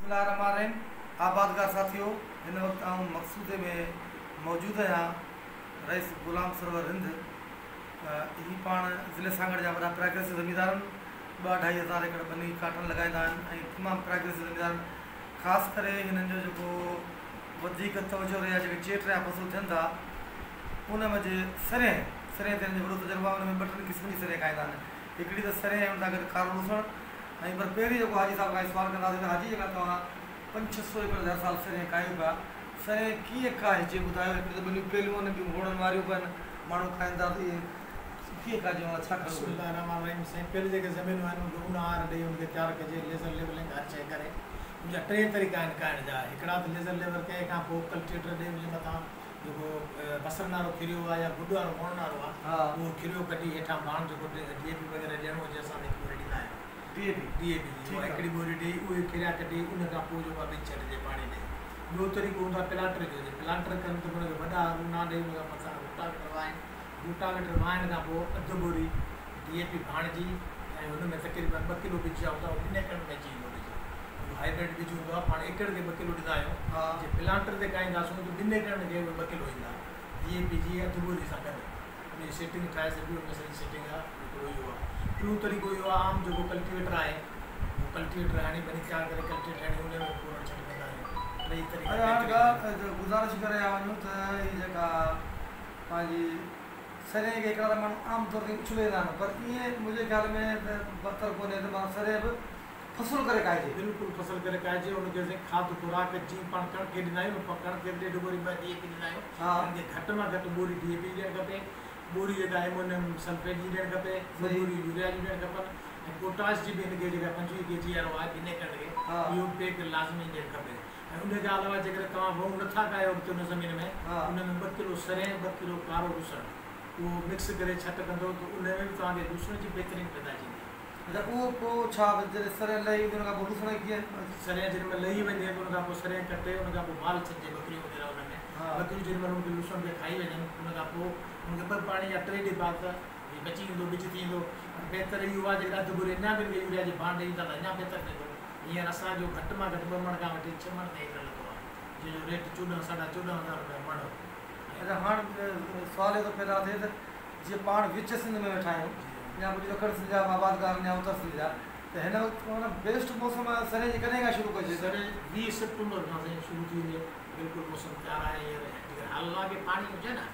بسم الله الرحمٰن الرحيم آبادگار ساٿيو هن وقت آئون مقصودي ۾ موجود آهيان رئيس غلام سرور رند هي پاڻ ضلعي سانگهڙ جا وڏا پراگريسو زميندار آهن ٻه اڍائي هزار ايڪڙ ٻني ڪاٽن لڳائيندا آهن ۽ تمام پراگريسو زميندار آهن خاص ڪري هنن جو جيڪو وڌيڪ توجه رهي آهي جيڪي چيٽ يا فصل ٿين ٿا ان ۾ جي سرهين سرهين تي هنن جو وڏو تجربو آهي ان ۾ ٻه ٽن قسمن جي سرهين کائيندا آهن هڪڙي ته سرهين ۽ ان سان گڏ ڪارو لوسڻ ۽ پر پهرين جيڪو حاجي صاحب کان سوال ڪنداسين ته حاجي جيڪا توهان پنج ڇهه سو ايڪڙ تي هر سال سرهين ڪاهيو پيا سرهين ڪيئن ڪاهجي ٻڌايو هڪڙي ته ٻنيون پيليون آهن ٻيون گهوڙن واريون به آهن ماڻهو کائن ٿا ته اهي ڪيئن ڪاهجي ان لاء ڇا ڪرڻو بسم پوي. الله الرحمٰن الرحيم سائين پيل جيڪي زمينون آهن ان کي ان آر ڏئي ان کي تيار ڪجي ليزر ليولنگ هر شيء ڪري ان جا ٽي طريقا آهن ڪاهڻ جا هڪڙا ته ليزر ليول ڪئي کان پوء ڪلٽيٽر ڏئي ان جي مٿان جيڪو بصرن وارو کريو آهي يا گڏ وارو ووڻن وارو آهي اهو کريو ڪڍي هيٺان ڀاڻ جيڪو ڊي اي پي وغيره ڏيڻو هجي اسان ته هڪ ٻوري ڏيندا آهيون ڊي اي پي ڊي اي پي جي اها هڪڙي ٻوري ڏئي اهي کريا ڪڍي ان کان پوء جيڪو آهي ٻج ڇڏجي پاڻي ڏئي ٻيو طريقو هوندو آهي پلانٽر جو جي پلانٽر ڪن ته ان کي وڏا رونا ڏئي ان کان مٿان روٽاويٽر وهائين روٽاويٽر وهائڻ کان پوء اڌ ٻوري ڊي اي پي ڀاڻ جي ۽ ان ۾ تقريبن ٻه ڪلو ٻج جا هوندا اهو ٻن ايڪڙن ۾ اچي ويندو ٻج اهو هائبرڊ ٻج هوندو آهي پاڻ ايڪڙ کي ٻه ڪلو ڏيندا آهيون جي پلانٽر تي ڪاهينداسون ته ٻن ايڪڙن کي اهي ٻه ڪلو ايندا ڊي اي پي جي اڌ ٻوري سان گڏ ان جي سيٽنگ ٺاهي سگهبي ان ۾ سڄي سيٽنگ آهي هڪڙو اهو آهي ٽيون طريقو اهو آهي عام جيڪو ڪلٽيويٽر آهي اهو ڪلٽيويٽر هڻي ٻني تيار ڪري ڪلٽيويٽر هڻي ان ۾ پورڻ ڇٽ ڪندا آهيون ٽئي طريقا اڇا هاڻ بهترين آهن. ڳالهه گذارش ڪري آ وڃون ته هي جيڪا پنهنجي سرهين کي هڪڙا ته ماڻهو عام طور تي اڇليندا آهن پر ائين منهنجي خيال ۾ ته بهتر ڪونهي ته معنيٰ سرهين به فصل ڪري کائجي. بلڪل فصل ڪري کائجي ان کي سائين کاڌ خوراڪ جيئن پاڻ ڪڻڪ کي ڏيندا آهيون نه ڪڻڪ کي ته ڏيڍ ٻوري ٻه ڊي اي پي ڏيندا آهيون ان کي گهٽ مان گهٽ ٻوري ڊي اي پي جي ڏيڻ کپي ٻوري جيڪا ايمونيم سلفيٽ جي ڏيڻ کپي ٻه ٻوريون يوريا جون ڏيڻ کپن ۽ پوٽاش جي به هن کي جيڪا 25 ڪي جي وارو آهي ٻن ايڪڙن کي اهو به پيڪ لازمي ڏيڻ کپي ۽ ان کان علاوه جيڪڏهن توهان وئون نٿا ڪاهيو اڳتي ان زمين ۾ ان ۾ ٻه ڪلو سرهين ٻه ڪلو ڪارو لوسڻ اهو مڪس ڪري ڇٽ ڪندو ته ان ۾ به توهان کي لوسڻ جي بهترين پيدائش ايندي. اڇا اهو پوء ڇا جڏهن سرهين لهي ويندي ان کان پوء لوسڻ کي ڪيئن؟ سرهين جيڏي مهل لهي وڃي ته ان کان پوء سرهين ڪٽي ان کان پوء مال ڇڏجي ٻڪريون وغيره ان ۾ ٻڪريون جيڏي مهل ان کي لوسڻ کي کائي وڃن ان کان پوء ان کي ٻه پاڻي يا ٽي ڏبا ته هي بچي ويندو ٻج ٿي ويندو پر بهتر اهو آهي جيڪڏهن اڌ ٻوري اڃا به ان کي يوريا جي ڀاڻ ڏئي ٿا ته اڃا بهتر ٿيندو. هينئر اسان جو گهٽ مان گهٽ ٻه مڻ کان وٺي ڇهه مڻ تائين ايڪڙ لٿو آهي، جنهن جو ريٽ چوڏهن ساڍا چوڏهن هزار رپيا مڻ هو. اڇا هاڻ سوال اهو ٿو پيدا ٿئي ته جيئن پاڻ وچ سنڌ ۾ ويٺا آهيون يا ڪجهه ڏکڻ سنڌ جا آبادگار آهن يا اتر سنڌ جا ته هن وقت معنيٰ بيسٽ موسم سرهين جي ڪڏهن کان شروع ڪجي ته. سرهين 20 سيپٽمبر کان سائين شروع ٿي وڃي بلڪل موسم تيار آهي هينئر جيڪڏهن حالانڪه پاڻي هجي نه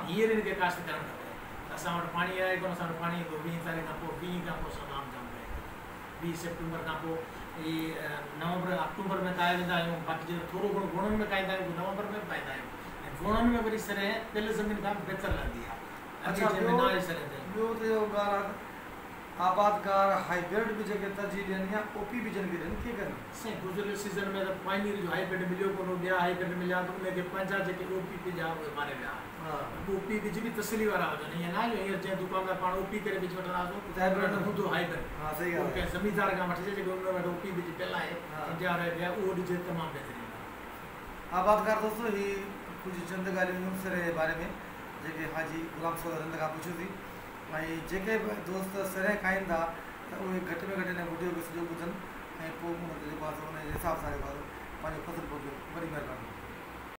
هينئر هن کي ڪاشت ڪرڻ کپي ته اسان وٽ پاڻي آهي ڪونه اسان وٽ پاڻي ايندو 20 تاريخ کان پوء 20 کان پوء اسان عام جام ڪري 20 سيپٽمبر کان پوء هي نومبر آڪٽوبر ۾ ڪاهي ويندا آهيون باقي جيڪڏهن ٿورو گهڻو ووڻن ۾ ڪاهيندا آهيون ته نومبر ۾ به ڪاهيندا آهيون ۽ ووڻن ۾ وري سرهين پيل زمين کان به بهتر لهندي آهي اڳي اڇا جنهن ۾ ٻيو نه آهي سرهين تنهن. ٻيو ته اهو ڳالهه آهي ته آبادگار هائبرڊ ٻج کي ترجيح ڏين يا او پي ٻجن کي ڏين ڪيئن ڪن؟ سائين گذريل سيزن ۾ ته پائنيئر جو هائبرڊ مليو ڪونه هو ٻيا هائبرڊ مليا ته انهي کي پنهنجا جيڪي او پي ٻج ها اهي ماري ويا. او پي ٻج به تسلي وارا هجن ائين ناهي جو هينئر جنهن دڪان تان پاڻ او پي ڪري ٻج وٺنداسون ان وٽ هوندو هائبرڊ اهو ڪنهن زميندار کان وٺجي جيڪو ان وٽ او پي ٻج پيل آهي انڊيا وارا ٻيا اهو ڏجي تمام بهترين آهي. آبادگار دوستو هي ڪجهه چند ڳالهيون هيون سرهي جي باري ۾ جيڪي حاجي غلام سرور رند کان پڇيوسين ۽ جيڪي به دوست سرهي کائين ٿا ته اهي گهٽ ۾ گهٽ هن وڊيو کي سڄو ٻڌن ۽ پوء ان تي جيڪو آهي سو ان جي حساب سان جيڪو آهي سو پنهنجو فصل پوکين وڏي مهرباني.